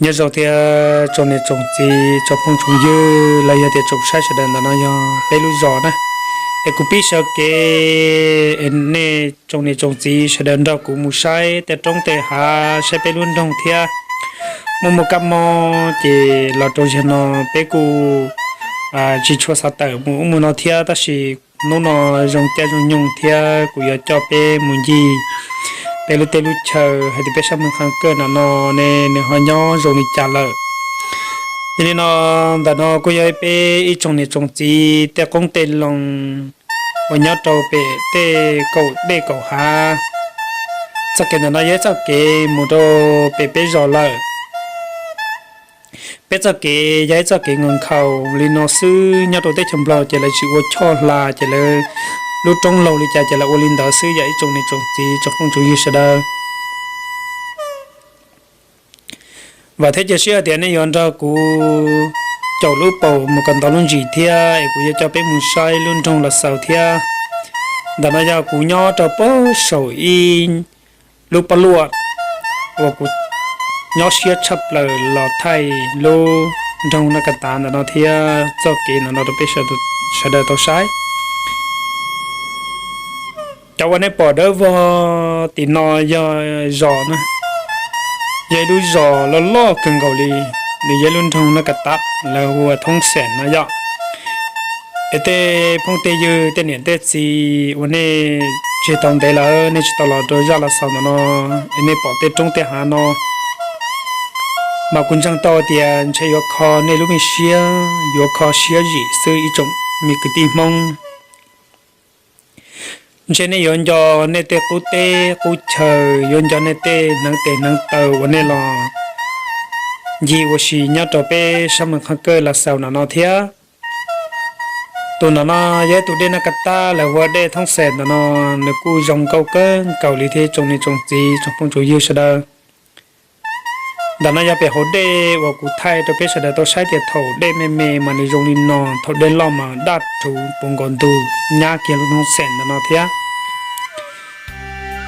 Nyob zoo thiab tsoom niam tsoom txiv tsoom phooj tsoom ywg los yog tias tsoom saib sawv daws, ntawm no yog peb lub zos na. Es kuv pib sawv kev, nej tsoom niam tsoom txiv sawv daws nrog kuv mus saib tej roob tej hav, saib peb lub nroog thiab. Muaj muaj kab mob ces los rau zaum no peb kuj tsis tshua xav tawm mus ub mus no thiab, tab sis hnub no zoo caij zoo nyoog thiab kuv yuav coj peb mus ncig peb lub teb lub chaw hais tias peb sab Moos Khas Kaj ntawm no ne, nws ho nyob zoo li cas lawm. Yog li no, ntawm no kuj yog peb ib tsoom niam tsoom txiv tej qoob tej loo uas nyob rau pem tej kaum dej kaum hav. Txoj kev ntawm no yog ib txoj kev mus rau pem peb zos lawm. Peb txoj kev yog ib txoj kev nkhaus nkhaus li no xwb, nyob rau teb chaws Nplog ces lawv tsis ua choj hla ces lawv lub roob laug li cas ces lawv ua li ntawd xwb, yog ib tsoom niam tsoom txiv tsoom phooj tsoom ywg sawv daws. Vam thiab cia siab hais tias nej yuav nrog kuv caum lub paus mus kom ntau lub ntsis thiab es kuv yuav coj peb mus saib lub nroog Los Xaus thiab. Ntawm no yog kuv nyob rau pem saum ib lub pob luaj uas kuv nyob siab tshaj plaws los thaij lub nroog Naj Kas Tav ntawm no thiab txoj kev ntawm no rau peb sawv daws tau saib. Cov uas nej pom dawb vog tim no yog zos na, yog ib lub zos loj loj kawg nkaus li, nws yog lub nroog Naj Kas Tav, lawv hu ua Thoob Xeem no yom. Es tej phooj tej ywg tej niam tej txiv uas nej tsis tau ntev lawm nej tsis tau los rau zaj Los Xaus ntawm no, es nej pom tej roob tej hav no mas kuv ntseeg tau tias ntshe yuav kho nej lub me siab, yuav kho siab zim xwb ib tsoom me kwv tij Hmoob. Ntshe nej yuav nco nej tej qub teb qub chaw, yuav nco nej tej hneev tes hneev taw uas nej los ncig ua si nyob rau peb sab Moos Khas Kaj Los Xaus ntawm no thiab. Tus ntawm no yog ib tus dej Naj Kas Tav, lawv hu ua dej Thoob Xeem ntawm no, nws kuj zoo nkauj kawg nkaus li thiab tsoom niam tsoom txiv tsoom phooj tsoom ywg sawv daws. Ntawm no yog pem hauv dej uas kuv thaij rau peb sawv daws tau saib tias thaum dej me me mas nws zoo li no, thaum dej loj mas daj rhuv puv nkaus ntug nyab kiag lub Thoob Xeem ntawm no thiab.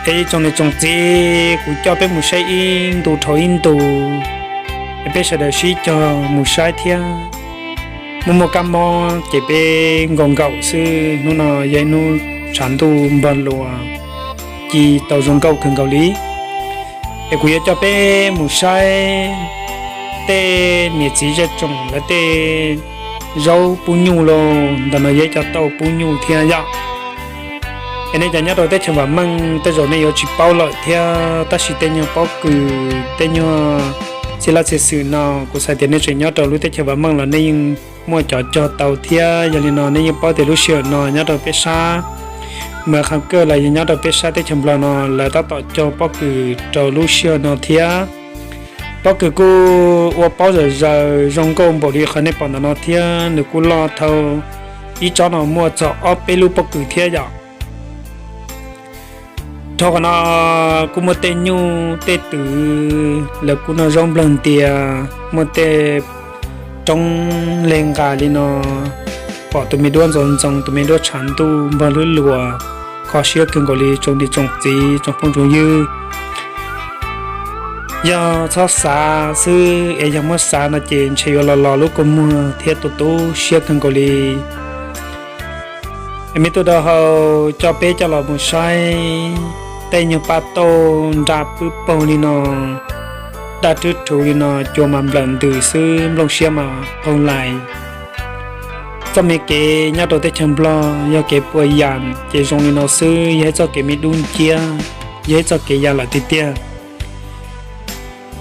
Es ib tsoom niam tsoom txiv, kuv coj peb mus saib ib ntu dhau ib ntu, es peb sawv daws sib cog mus saib thiab. Muaj muaj kab mob ces peb nkaum nkaum xwb, hnub no yog ib hnub tshav ntuj npog luas ci tau zoo nkauj kawg nkaus li. Es kuv yuav coj peb mus saib tej niam txiv zej tsoom lawv tej zaub pub nyuj lauj, ntawm no yog ib co tauj pub nyuj thiab yom. Es nej cov nyob rau teb chaws vam meej tej zaum nej yuav tsis paub lawm thiab, tab sis tej nyuag pob kws tej nyuag txhij laj txhij xwm no kuv xav tias nej tseem nyob rau lub teb chaws vam meej los nej yeej muaj cov cog tau thiab. Yog li no nej yeej paub tias lub sij hawm no nyob rau peb sab Moos Khas Kaj los yog nyob rau peb sab teb chaws Nplog no lawv tab tom cog pob kws rau lub sij hawm no thiab. Pob kws kuj ua pob zawm zaws zoo nkauj npaum li qhov nej pom ntawm no thiab, nws kuj loj thau ib tsob no muaj txog ob peb lub pob kws thiab yom. Dhau qhov no kuj muaj tej nyuj tej twm, lawv kuj noj zaub nplawg ntias, muaj tej roob leg nqa li no, pom tus me duab ntxoov ntxoo, tus me duab tshav ntuj npog lub luas, kho siab kawg nkaus li tsoom niam tsoom txiv tsoom phooj tsoom ywg. Yog txhob xav xwb es yog muab xav no ces ntshe yuav los los lub kua muag thiab tu tu siab kawg nkaus li. Es me tub dau hau coj peb coj los mus saib tej nyuag paj tauj nra pwb paug li no, daj rhuv rhuv li no, cua mas nplawm ntws xwb, nplooj siab mas qaug lais. Txoj me kev nyob rau teb chaws Nplog yog kev pua yam ces zoo li no xwb, yog ib txoj kev me dub nciab, yog ib txoj kev ya lawm tiag tiag.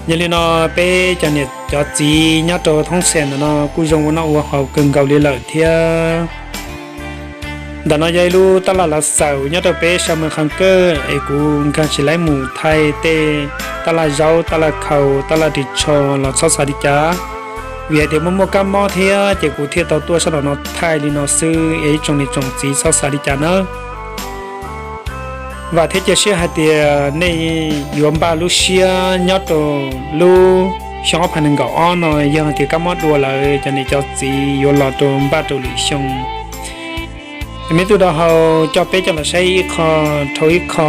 Yog li no peb cov niam cov txiv nyob rau Thoob Xeem ntawm no kuj zoo ua noj ua haus kawg nkaus li lawm thiab. Ntawm no yog ib lub tab laj Lav Xaus nyob rau peb sab Moos Khas Kaj, es kuv nkag tsis laib mus thaij tej tab laj zaub, tab laj khau, tab laj ris tsho los txhob xav li cas, vim hais tias muaj muaj kab mob thiab ces kuv thiaj tau tuaj sab nram no thaij li no xwb, es ib tsoom niam tsoom txiv txhob xav li cas nawb. Vam thiab cia siab hais tias nej yuav npaj lub siab nyob rau lub xyoo ob phav nees nkaum ob no, yog hais tias kab mob dua lawm cov niam cov txiv yuav los rau npaj rau lwm xyoo. Es me tub dau hau coj peb coj los saib ib qho dhau ib qho.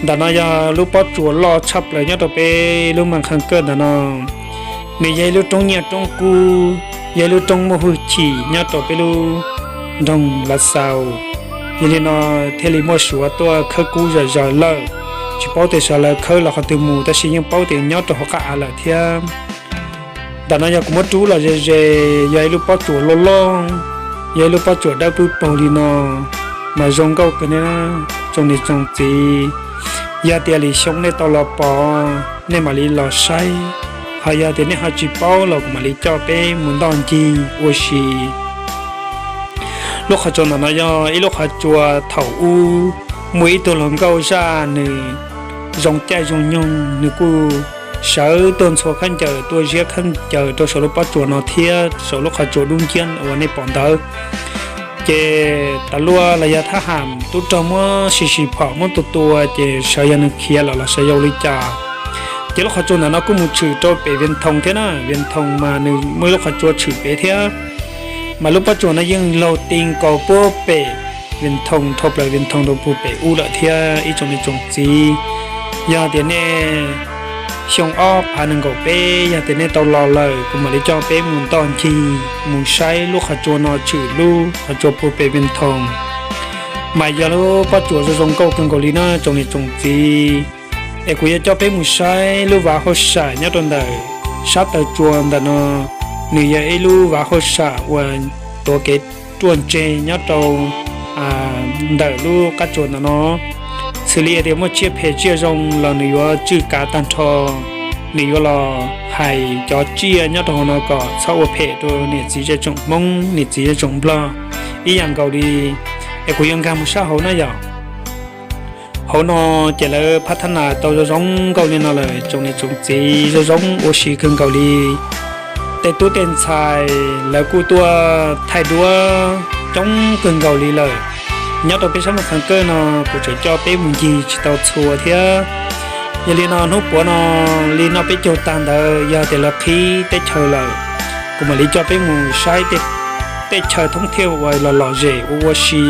Ntawm no yog lub pob tsuas loj tshaj plaws nyob rau peb lub Moos Khas Kaj ntawm no. Nws yog ib lub roob nyiaj roob kub, yog ib lub roob muaj hwj chim nyob rau peb lub nroog Lav Xaus. Yog li no thiaj li muaj Suav tuaj khawb kub zom zaws lawm. Tsis paub tias sawv lawv khawb los qhov twg mus, tab sis yeej paub tias nyob rau hauv qab av lawm thiab. Ntawm no yog kuv muab rub los ze ze, yog ib lub pob tsuas loj loj, yog ib lub pob tsuas dawb paug li no, mas zoo nkauj kawg ne tsoom niam tsoom txiv. Yog tias lwm xyoo nej tau los pom, nej mam li los saib. Ho yog tias nej ho tsis paub los kuv mam li coj peb mus ntoj ncig ua si. Lub qhov tsua ntawm no yog ib lub qhov tsua thaum ub muaj ib tug hluas nkauj zaj, nws zoo caij zoo nyoog, nws kuj sawv tuaj ntxhua khaub ncaws, tuaj ziab khaub ncaws rau saum lub pob tsuas no thiab saum lub qhov tsua dub nciab uas nej pom ntawd. Ces tas luaj los yog thab ham tub rog muab sim sim phom muab tua tua, ces sawv yog nws khiav lawm los sawv yog ua li cas. Ces lub qhov tsua ntawm no kuj mus tshwm rau pem Vias Thoos thiab na, Vias Thoos mas nws muaj ib lub qhov tsua tshwm pem thiab. Mas lub pob tsuas no yeej laug ti nkaus puag pem Vias Thoos, dhau plaws Vias Thoos rau puag pem ub lawm thiab ib tsoom niam tsoom txiv. Yog tias nej xyoo ob phav nees nkaum peb, yog tias nej tau los lawm, kuv mam li coj peb mus ntoj ncig mus saib lub qhov tsua no tshwm lub qhov tsua puag pem Vias Thoos. Mas yog lub pob tsuas zoo zoo nkauj kawg nkaus li na tsoom niam tsoom txiv. Es kuv yuav coj peb mus saib lub vaj hauj sam nyob rau ntawm sab taw tsua ntawm no. Nws yog ib lub vaj hauj sam uas tuav kev ruaj ntseg nyob rau ntawm lub qab tsua ntawm no. Xws li hais tias muaj tsiaj phem tsiaj zoo los nws yuav tswj kav tag nrho, nws yuav los hais cov tsiaj nyob rau hauv no kom txhob ua phem rau niam txiv zej tsoom Hmoob niam txiv zej tsoom Nplog ib yam nkaus li. Es kuv yuav nkag mus sab hauv na yom. Hauv no ces lawv phab thab nas tau zoo zoo nkauj li no lawm tsoom niam tsoom txiv, zoo zoo ua si kawg nkaus li. Tej tub tej ntxhais lawv kuj tuaj thaij duab coob kawg nkaus li lawm. Nyob rau peb sab Maj Qhas Kawj no kuv tseem coj peb mus ncig tsis tau txhua thiab. Yog li no hnub puav no li noj peb caug tag ntawd yog tias lawv qhib teb chaws lawm, kuv mam li coj peb mus saib tej teb chaws thoob thiaj uas los lom zem ua ua si,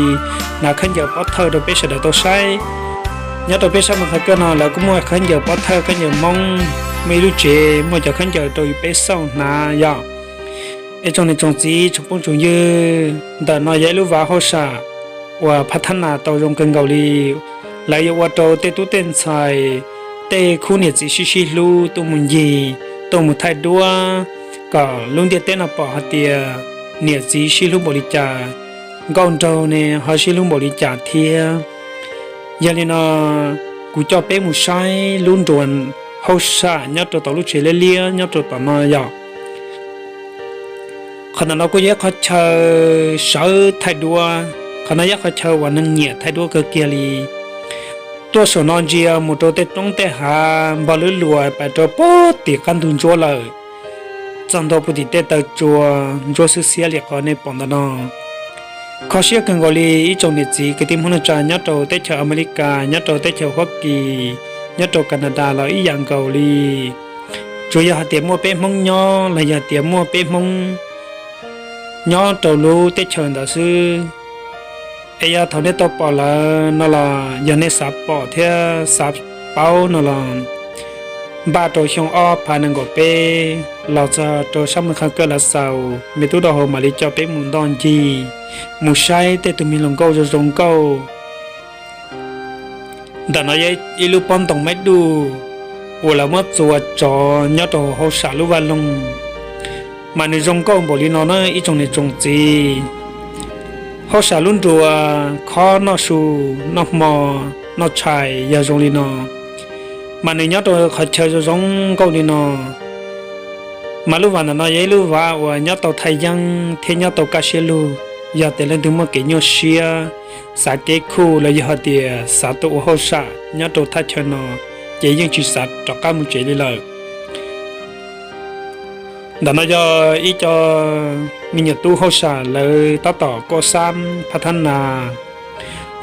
hnav khaub ncaws pov thawj rau peb sawv daws tau saib. Nyob rau peb sab Maj Qhas Kawj no lawv kuj muaj khaub ncaws pov thawj khaub ncaws Hmoob, muaj ib lub tsev muaj cov khaub ncaws rau peb xauj hnav yom. Es tsoom niam tsoom txiv tsoom phooj tsoom ywg, ntawm no yog ib lub vaj hauj sam uas phab thab nas tau zoo kawg nkaus li. Lawv yuav ua rau tej tub tej ntxhais, tej khub niam txiv sib sib hlub tuaj mus ncig, tuaj mus thaij duab, kom lub ntiaj teb no pom hais tias niam txiv sib hlub npaum li cas, nkauj nraug ne ho sib hlub npaum li cas thiab. Yog li no, kuv coj peb mus saib lub nruas hauj sam nyob rau tom lub tsev liab liab nyob rau tom no yom. Qhov ntawm no kuj yog ib qhov chaw sawv thaij duab, qhov no yog qhov chaw uas neeg nyiam thaij duab kawg kiag li. Tuaj saum no ntsia mus rau tej roob tej hav npog lwb luas pais rau puag tim qab ntug ntsuab lawm, txog ntua puag tim tej taw tsua ntsuab xwb xiab li qhov nej pom ntawm no. Kho siab kawg nkaus li ib tsoom niam txiv kwv tij Hmoob neej tsa nyob rau teb chaws Amelikas, nyob rau teb chaws Huab Kis, nyob rau Kanadas los ib yam nkaus li. Tsuas yog hais tias muaj peb Hmoob nyob los yog tias muaj peb Hmoob nyob rau lub teb chaws ntawd xwb. Es yog thaum nej tau pom lawm no los yog nej xav pom thiab xav paub no los npaj rau xyoo ob phav nees nkaum peb los txog rau sab Maj Qhas Kawj Lav Xaus, me tub rau hauv mam li coj peb mus ntoj ncig, mus saib tej tug me hluas nkauj zoo zoo nkauj. Ntawm no yog ib lub pob ntoo maib duj uas lawv muab txua tsov nyob rau hauv sam lub vaj loog, mas nws zoo nkauj npaum li no na ib tsoom niam tsoom txiv. Hauj sam lub nruas khob noj su, noj hmo, noj tshais yog zoo li no, mas nws nyob rau qhov chaw zoo zoo nkauj li no. Mas lub vaj ntawm no yog ib lub vaj uas nyob tau thaj yeeb thiab nyob tau kaj siab lug. Yog tias leej twg muaj kev nyuaj siab, xav kev khuj los yog hais tias xav tuaj ua hauj sam nyob rau thaj chaw no, ces yeej tsis xav rov qab mus tsev li lawm. Ntawm no yog ib co me nyuam tub hauj sam lawv tab tom kuaj xab phab thab nas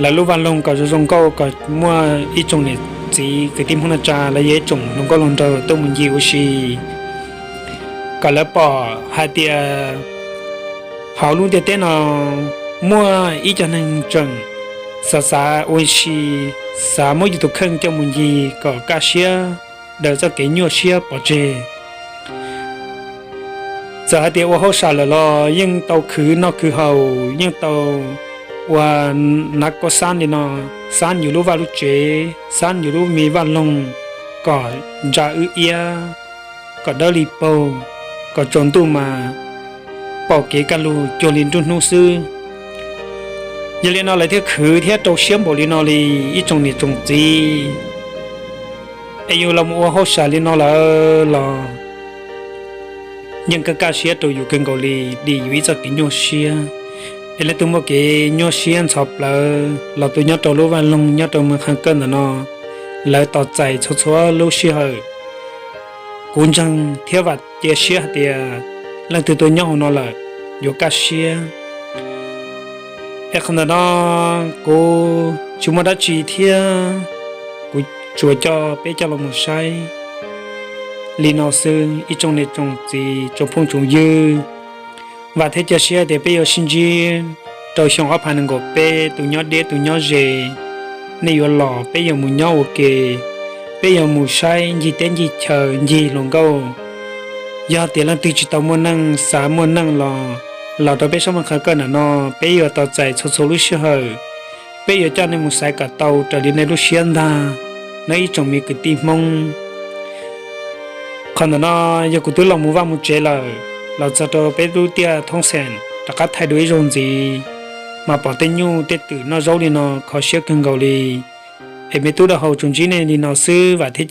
lawv lub vaj loog kom zoo zoo nkauj, kom muaj ib tsoom niam txiv kwv tij Hmoob neej tsa los yog ib tsoom hluas nkauj hluas nraug tuaj mus ncig ua si, kom lawv pom hais tias hauv lub ntiaj teb no muaj ib co neeg tseem xav xav ua si, xav muab yus tus kheej coj mus ncig kom kaj siab, daws txoj kev nyuaj siab pov tseg. Txawm hais tias ua hauj sam lawm los yeej tau khwv noj khwv haus, yeej tau ua nav koj xab li no, xab yus lub vaj lub tsev, xab yus lub me vaj loog, kom ntsa wb iab, kom dawb li paug, kom tsaus ntuj mas pom kev kaj lug cuag li nruab hnub xwb. Yog li no lawv thiaj khwv thiab rau siab npaum li no li ib tsoom niam tsoom txiv. Es yus los mus ua hauj sam li no lawm los yeej kaj kaj siab rau yus kawg nkaus li, dim yus ib txoj kev nyuaj siab. Es leej twg muaj kev nyuaj siab ntxhov plawv los tus nyob rau lub vaj loog nyob rau Moos Khas Kawj ntawm no, lawv tos txais txhua txhua lub sij hawm. Kuv ntseeg thiab vam cia siab hais tias leej twg tuaj nyob hauv no lawm yuav kaj siab. Es qhov ntawm no kuv tsis muaj dab tsi thiab, kuv tsuas coj peb coj los mus saib li no xwb ib tsoom niam tsoom txiv tsoom phooj tsoom ywg. Vam thiab cia siab tias peb yuav sib ntsib rau xyoo ob phav nees nkaum peb, tus nyob deb tus nyob ze, nej yuav los peb yuav mus nyob ua ke, peb yuav mus saib ncig teb ncig chaw ncig hluas nkauj. Yog tias leej twg tsis tau muaj neej xav muaj neej los, los rau peb sab Moos Khas Kawj ntawm no, peb yuav tos txais txhua txhua lub sij hawm. Peb yuav coj nej mus xaiv kom tau raws li nej lub siab ntag, nej ib tsoom me kwv tij Hmoob. Qhov ntawm no yog kuv twb los mus vaj mus tsev lawm, los txog rau peb lub tiaj thoob xeem rov qab thaij dua ib zaug ntxiv, mas pom tej nyuj tej twm noj zaub li no kho siab kawg nkaus li. Es me tub dawb hau tsuas ntsib nej li no xwb, vam thiab